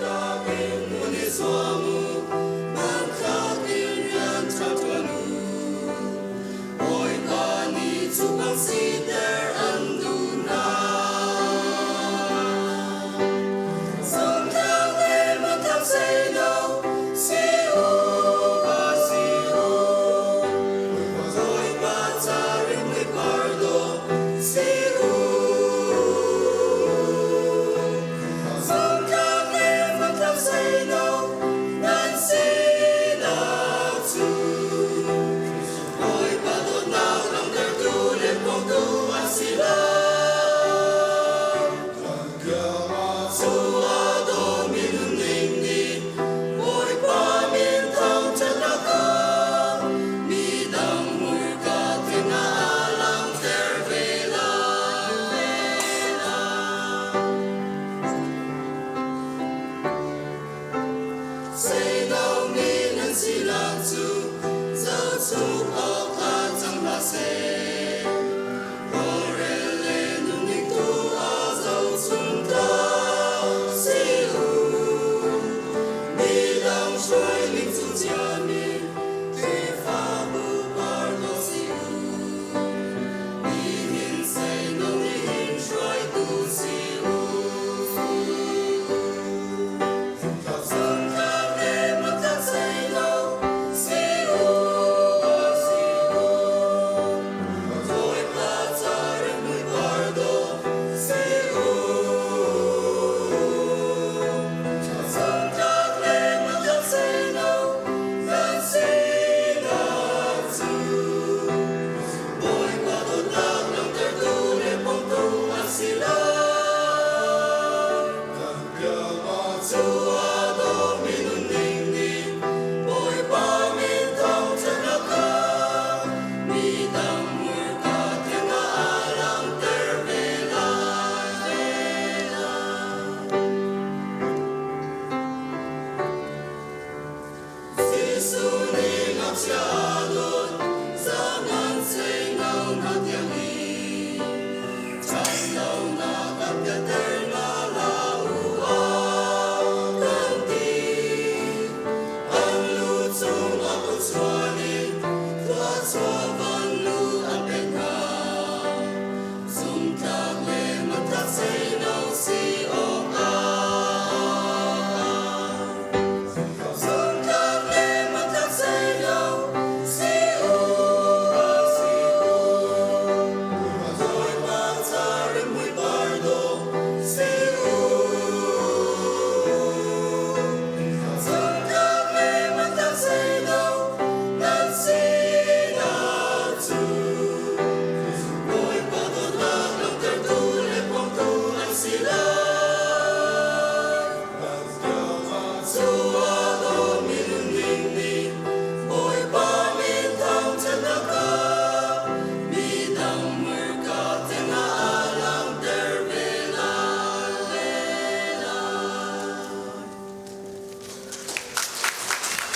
Zumhtlak in hmun i zuam u, hmanthlak in rian ṭha ṭuan u. Bawipa nih cu bang siter an duh hna. Zumhtlak le hmanthlak seino si u, pa si u. Bawipa ca rimhmui par dawh si u. Zumhtlak le hmanthlak seino nan sinak cu Bawipa dawtnak langhtertu le pawngtu an si lai. Cu a dawmi nunning nih Bawipa min thangṭhatnak kha midang hmurka theng ah a langhter ve lai. Seinomi nan sinak cu zohchuk awk tla cang hlah seh. Rawlrel le nunning tu ah zohchun tlak si u. Midang hruai ning cu ciami Khrihfabu parlo si u. Nihin seino nihin hruaitu si u. Zumtlak le hmatlak seino si u, si u. Bawipa ca rimhmui par dawh si u. Zumtlak le hmatlak seino nan sinak cu Bawipa dawtnak langhtertu le pawngtu an si lai. Cu a dawmi nunning nih Bawipa min thangṭhatnak kha midang hmurka theng ah a langhter ve lai. Jesuh nih ngakchia